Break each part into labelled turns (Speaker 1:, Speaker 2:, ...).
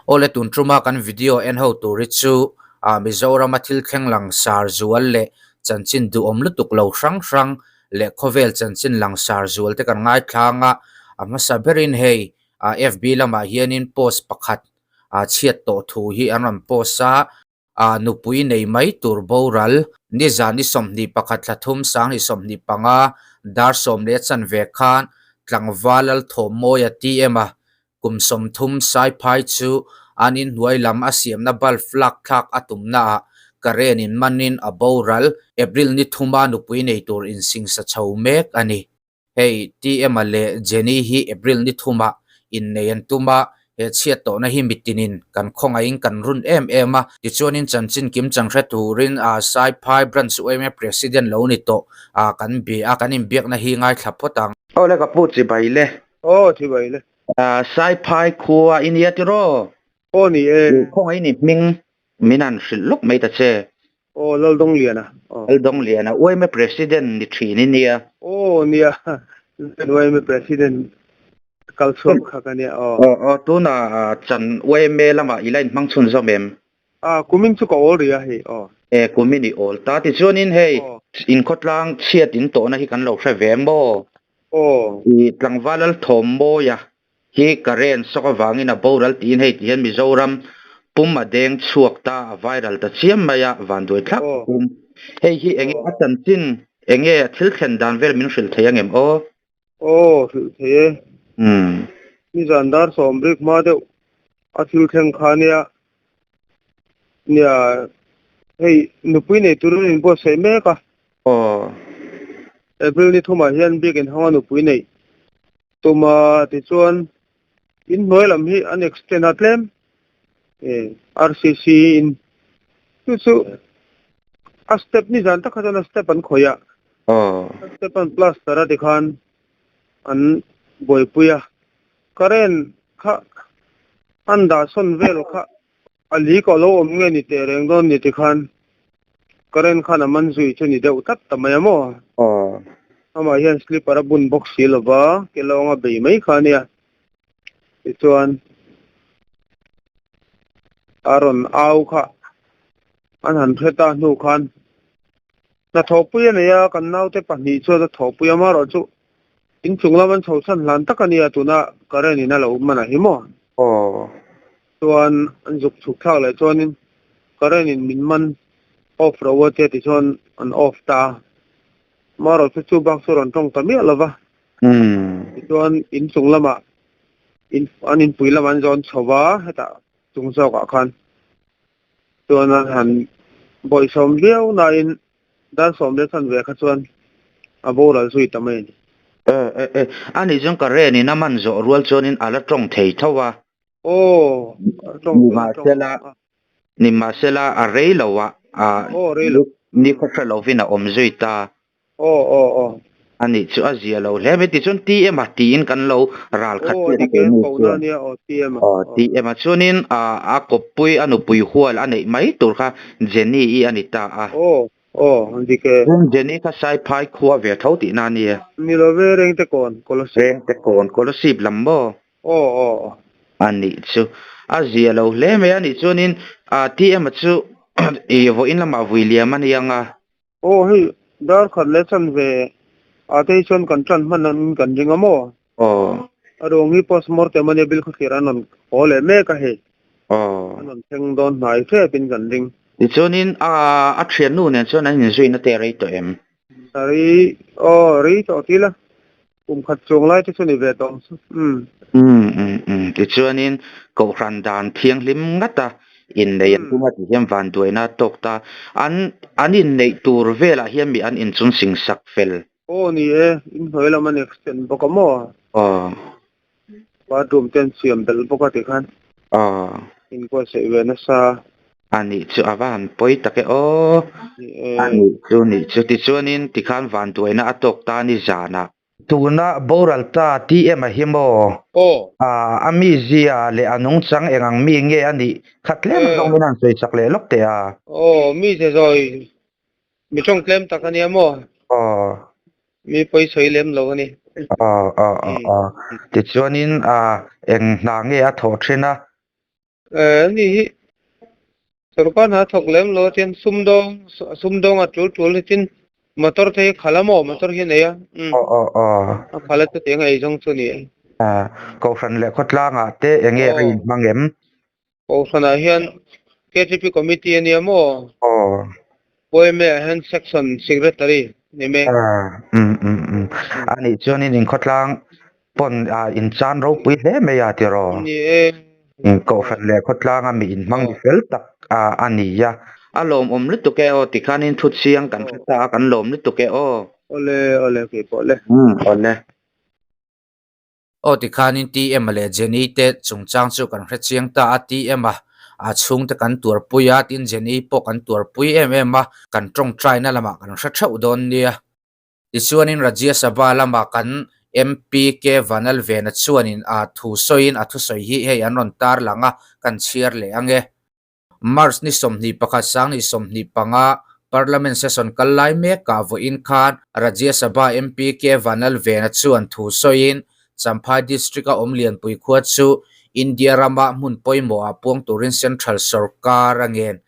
Speaker 1: Awle tun tuma kan video en ho tur hi chu ah Mizorama thil thleng langsar zual leh chanchin duhawm lutuk lo hrang hrang leh khawvel chanchin langsar zual te kan ngaithlang a, a hmasa berin hei ah FB lamah hianin post pakhat ah chhiat tawh thu hi an rawn post a. Ah nupui nei mai tur boral nizan ni 21 thla thum sang ni 25 dar 10 leh chanve khan tlangval Lalthawmmawia TM a kum 30 Saiphai chu an inhnuai lam a siamna bulb lak thlak a tumnaah current in manin a boral April ni thuma nupui nei tur insingsa chho mek a ni. Hei TM-a leh Jenny hi April ni thumah innei an tum a, he chhiat tawhna hi mitinin kan khawngaihin kan run em em a. Tichuanin chanchin kim chang hre turin Saiphai Branch yma President lo ni tawh kan bia a, kan inbiakna hi ngaithla phawt ang. Aw le ka pu chibai le.
Speaker 2: Aw chibai le.
Speaker 1: Saiphai khua i nia tiraw?
Speaker 2: Aw ni e.
Speaker 1: Khawngaihin i hming min han hrilh lawk mai ta che.
Speaker 2: Aw Laldongliana aw.
Speaker 1: Laldongliana yma President ni thin i nia.
Speaker 2: Aw nia yma President kal chhuak kha ka nia aw.
Speaker 1: Aw aw tuna chan yma lamah i la inhmang chhun zawm em?
Speaker 2: A kumin chu ka awl rih a hei aw.
Speaker 1: E kumin i awl ta tichuanin hei inkhawtlang chhiat in tawhna hi kan lo hre ve maw?
Speaker 2: Aw.
Speaker 1: I tlangval Lalthawmmawia Hi current sawk avangin a boral tiin hei ti hian Mizoram pum a deng chhuak ta a viral ta chiam mai a vanduai thlak takin hei hi enge a chanchin enge a thil thlen dan vel min hrilh thei angem aw?
Speaker 2: Aw hrilh thei e. Nizan dar sawm rik hma deuh a thil thleng kha nia nia hei nupui nei turin in buatsaih mek a.
Speaker 1: Aw.
Speaker 2: April ni thumah hian biakin hanga nupui neih Tuma tichuan in hnuai lam hi an extend a tlem e RCC in chu chu a step ni zan tak kha chuan a step an khawih a a step an plaster a tikhan an buaipui a current kha an dah sawn vel kha a li ka lo awm nge ni teh reng dawn ni tikhan current khan a man zui chu ni deuh tlat ta mai a maw? Amah hian slipper a bun bawk si lova ke lawnga bei mai kha a nia. Tichuan a rawn au kha an han hre ta hnu khan hnathawhpui a nei a, kan naute pahnih chuan a thawhpui a, amaherawhchu chu inchung lam an chho chhan hlan tak a nia tuna current in a lo man a hi maw? Chuan an zuk chhuk thlak leh chuanin current in min man off ro a tia tichuan an off ta a, marawh chu chu bak chu rawn tawng ta miah lova. Tichuan in chung lamah in an inpui lamah an zawn chho va hetah chung zawkah khan chuan an han bawihsawm viau nain dar sawm leh chanve kha chuan a boral zui ta mai a ni.
Speaker 1: E e e, ani chuan current in a man zawh rual chuanin a la tawng thei tho a.
Speaker 2: Aw, a tawng chu a tawng a.
Speaker 1: Nimahsela a rei lo a,
Speaker 2: Aw, rei lo.
Speaker 1: Ni khaw hre lovin a awm zui ta.
Speaker 2: Aw, aw, aw.
Speaker 1: Ani chu a zia lo hle mai tichuan TM a tiin kan lo ral khat
Speaker 2: Aw,
Speaker 1: chiah
Speaker 2: dik
Speaker 1: thei
Speaker 2: e,
Speaker 1: nu
Speaker 2: kohna
Speaker 1: chuan.
Speaker 2: ania aw, TM a.
Speaker 1: Aw, TM a chuanin a kawppui a nupui hual a neih mai tur kha Jenny i a ni ta a.
Speaker 2: Aw, aw, dik e.
Speaker 1: Chuan Jenny kha Saiphai khua ve tho tihna a nia.
Speaker 2: Ni lo ve, Rengtekawn, Kolasib.
Speaker 1: Rengtekawn, Kolasib lam maw?
Speaker 2: Aw aw aw.
Speaker 1: A nih chu. A zia lo hle mai a nih chuanin TM-a chu i vawiin lamah vui liam a nia nga.
Speaker 2: Aw hei dar khat leh chan ve a te hi chuan kan tan hman an kan ring a maw?
Speaker 1: Aw.
Speaker 2: A ruang hi post mortem a nia bill khawthlir an rawn haw leh mek a hei.
Speaker 1: Aw.
Speaker 2: An rawn thleng dawn hnai hrep in kan ring.
Speaker 1: Tichuanin a a thiannu nen chuan an inzuina te rei tawh em?
Speaker 2: Rei aw rei tawh ti la. Kum khat chuang lai te chu ni ve tawh ang chu. Umm.
Speaker 1: Umm umm umm tichuanin Kohhran dan thianghlim ngata inneih an tum a tih hian vanduaina a tawk ta. An an inneih tur velah hian mi an inchung sing sak fel.
Speaker 2: Aw ni e, inhnuai lam an extend bawk a maw?
Speaker 1: Aw.
Speaker 2: Bathroom te an siam belh bawk a tikhan.
Speaker 1: Aw.
Speaker 2: Inbuatsaih ve nasa.
Speaker 1: A nih chu a va han pawi tak e aw.
Speaker 2: Ni e.
Speaker 1: A nih chu nih chu tichuanin tikhan vanduaina a tawk ta ni zanah. Tuna boral ta ti em a hi maw?
Speaker 2: Aw.
Speaker 1: A mizia leh a nungchang eng ang mi nge a nih kha tlem zawng min han sawi chak leh lawk teh a.
Speaker 2: Aw, mi ze zawi Mi tawng tlem tak a nia maw?
Speaker 1: Aw.
Speaker 2: Mi pawi sawi lem lo a ni.
Speaker 1: Aw aw aw aw. Tichuanin eng hna nge a thawh thin a?
Speaker 2: Eh ani hi sorkar hna thawk lem lo chuan sumdawng sumdawng a tul tul hi tin motor te hi khalh a maw motor hi a nei a umm
Speaker 1: Aw aw aw.
Speaker 2: A khalh a chutiang a eizawng chu a ni e.
Speaker 1: Ah Kohhran leh khawtlangah te eng nge a inhmang em?
Speaker 2: Kohhranah hian KTP Committee a nia maw?
Speaker 1: Aw.
Speaker 2: YMA ah hian Section Secretary ni mek.
Speaker 1: Ah, um um um. A nih chuanin inkhawtlang pawn ah inchan ropui hle mai a tiraw?
Speaker 2: Ni e.
Speaker 1: Kohhran leh khawtlanga mi inhmang ni fel tak a ni a. A lawmawm lutuk e aw, tikhanin thu chiang kan hre ta a, kan lawm lutuk e aw.
Speaker 2: Awle, awle keipawh le.
Speaker 1: Um, awle. Aw tikhanin TM leh Jenny te chungchang chu kan hre chiang ta a, TM a a chhungte kan tuarpui a, tin Jenny pawh kan tuarpui em em a, kan tawngtaina lamah kan hre theuh dawn nia. Tichuanin Rajya Sabha lamah kan MP K Vanlalvena chuanin a thu sawiin a thusawi hi hei an rawn tarlang a, kan chhiar leh ang e. March ni 21 2025 Parliament session kal lai mekah vawiin khan Rajya Sabha MP K Vanlalvena chuan thu sawiin Champhai District-a awm Lianpui khua chu India rama hmun pawimawhah puang turin Central sorkar a ngen.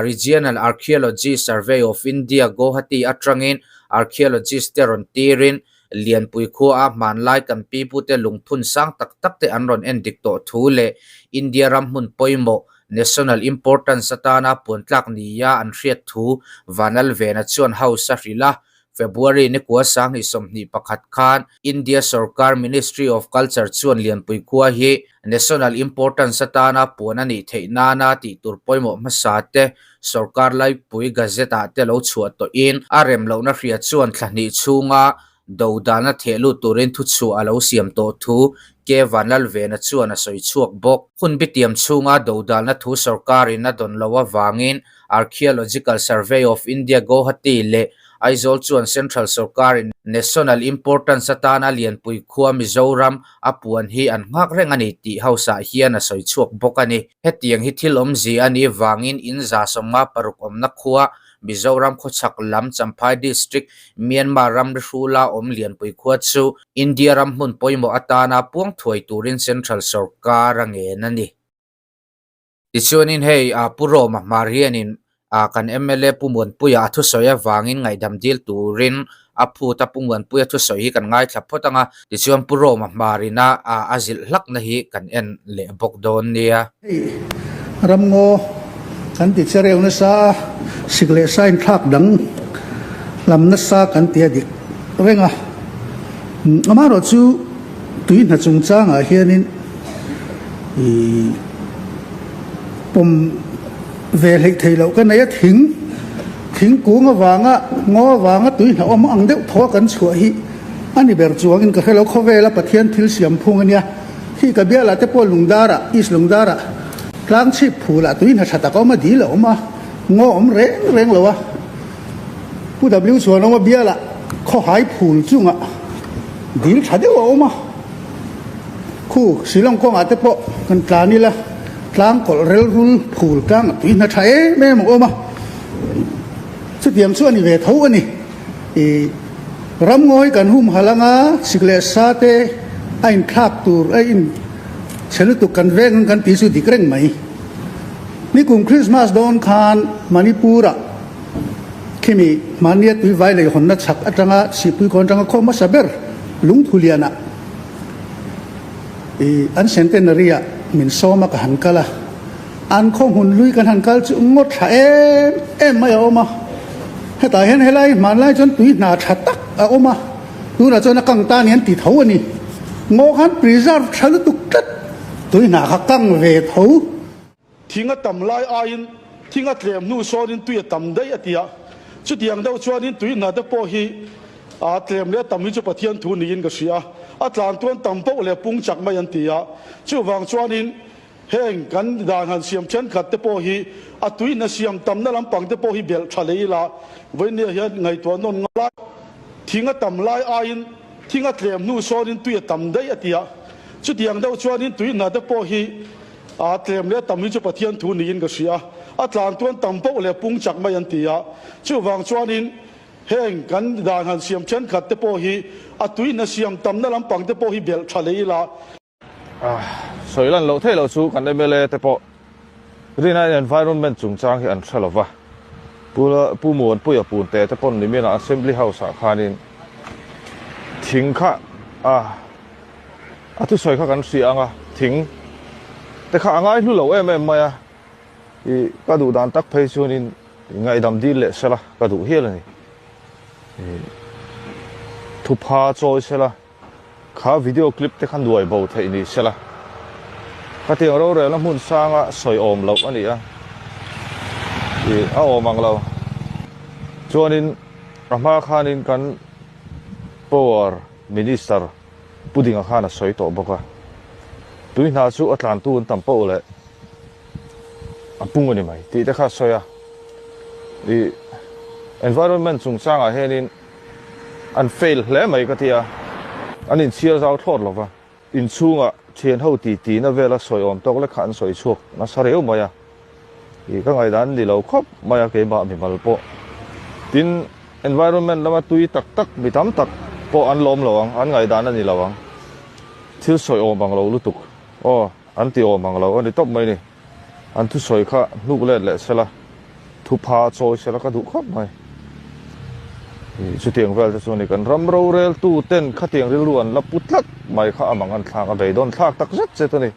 Speaker 1: Regional Archaeology Survey of India Guwahati atangin archaeologist te rawn tirin Lianpui khua a hmanlai kan pipute lungphun sang tak tak te an rawn en dik tawh thu leh India ram hmun pawimawh, national importance, atana puantlak nia an hriat thu Vanlalvena chuan House a hrilh a. February ni kua 2021 khan India sorkar Ministry of Culture chuan Lianpui khua hi national importance atana puan a nih theih nana tih tur pawimawh hmasa te Sorkar laipui Gazette ah te lo chhuah tawhin a rem lohna hria chuan thla hnih chhunga do dana theh lut turin thuchhuah a lo siam tawh thu K Vanlalvena chuan a sawi chhuak bawk. Hun bitiam chhunga do dalna thu sorkarin a dawn loh avangin Archaeological Survey of India Guwahati leh Aizawl chuan Central sorkarin National Importance atana Lianpui khua Mizoram a puan hi an nghak reng a ni tih House ah hian a sawi chhuak bawk a ni. Hetiang hi thil awmzia a nih vangin in 56 awmna khua Mizoram khawchhak lam Champhai District, Myanmar ram rihrula awm Lianpui khua chu India ram hmun pawimawh atana puang thuai turin Central sorkar a ngen a ni. Tichuanin hei Pu Roma hmar hianin kan mla Pu Muanpuia a thusawi avangin ngaihdam dil turin a phut a, Pu Muanpuia thusawi hi kan ngaithla phawt ang a, tichuan Pu Roma hmarina a zilh hlakna hi kan en leh bawk dawn nia.
Speaker 3: Hei ramngaw kan ti che reu nasa a, sik leh sa inthlak dang lam nasa kan ti a dik reng a, amaherawhchu tui hna chungchangah hianin ih pawm ve hleih theih loh ka nei a, thing thingkung avanga ngaw avanga tui hna awm ang deuh thaw kan chhuah hi a ni ber chuangin ka hre lo. Khawvela Pathian thil siam phung a nia, khi ka bialah te pawh Lungdarah, East Lungdarah tlang chhip phulah tui hna tha tak a awm a, dil a awm a, ngaw a awm reng reng lo a. Pu W chuan awm a bialah khawhai phul chungah dil tha deuh a awm a. Khu Shillong kawngah te pawh kan tlan ila tlang kawlh rel rul phul tlang a tui hna tha em em a awm a, chutiang chu a ni ve tho a ni. Ih ramngawi kan humhalh anga sik leh sa te a inthlak tur a in chhe lutuk kan veng ang kan tih chu dik reng mai. Nikum Christmas dawn khan Manipur-ah Khimi mahnia tui vai lei hawnna chhak atanga sihpui kawn atanga khaw hmasa ber Lungthulianah i an centenary ah min sawm a ka han kal a, an khaw hmun lui kan han kal chu ngawt thla em em mai a awm a, hetah hian helai hmanlai chuan tui hna tha tak a awm a, tunah chuan a kang ta ni an ti tho a ni, ngaw khan preserve tha lutuk tlat tui hna kha kang ve tho.
Speaker 4: Thing a tam lai aiin thing a tlem hnu sawnin tui a tam daih a ti a, chutiang deuh chuanin tui hna te pawh hi a tlem leh tam hi chu Pathian thu niin ka hria a, a tlan tuan tam poh leh pung chak mai an ti a, chuvang chuanin heng kan dan han siam thenkhat te pawh hi a tui hna siam tamna lampang te pawh hi belh tha leh ila vawinia hian ngaihtuah nawn ngai thing a tam lai aiin thing a tlem hnu sawnin tui a tam daih a ti a, chutiang deuh chuanin tui hna te pawh hi A tlem leh tam hi chu Pathian thu niin ka hria a, a tlan tuan tam poh leh pung chak mai an ti a, chuvang chuanin heng kan dan han siam thenkhat te pawh hi a tui hna siam tamna lampang te pawh hi belh tha leh ila.
Speaker 5: Sawi lan loh theih loh chu kan mla te pawh. Rinaiin environment chungchang hi an hre lova, Pu Pu Muanpuia Punte te pawn nimin ah Assembly House ah khanin thing kha a a thusawi kha kan hria ang a, thing te kha a ngai hlu lo em em mai a, ih ka duh dan tak phei chuanin ngaihdam dil leh sela ka duh hial a ni. Ih thupha chawi sela. Kha video clip te kha nuai bo theih ni sela. Khatiang rorelna hmun sanga sawi awm loh a ni a, ih a awm ang lo. Chuanin a hma khanin kan Power Minister Pu Dinga khan a sawi tawh bawk a, tui hna chu a tlantu an tam poh leh a pung a ni mai tih te kha a sawi a. Ih environment chungchangah hianin An fail hle mai ka ti a, an inchhiar zau thlawt lo va, inchhunga thian ho ti ti na vela sawi awm tawk lek kha an sawi chhuak nasa reu mai a, ih ka ngaihdan ni lo khawp mai a keimah mimal pawh. Tin, environment lama tui tak tak mi tam tak pawh an lawm lo ang, an ngaihdan a ni lo ang. Thil sawi awm ang lo lutuk aw, an ti awm ang lo a ni tawp mai ni. An thusawi kha hnuk let leh sela, thupha chawi sela ka duh khawp mai. Chutiang vel te chu a ni. Kan ram roreltu ten khatiang rilru an la pu tlat mai kha a mang an thlak a, beidawn thlak tak zet zet a ni.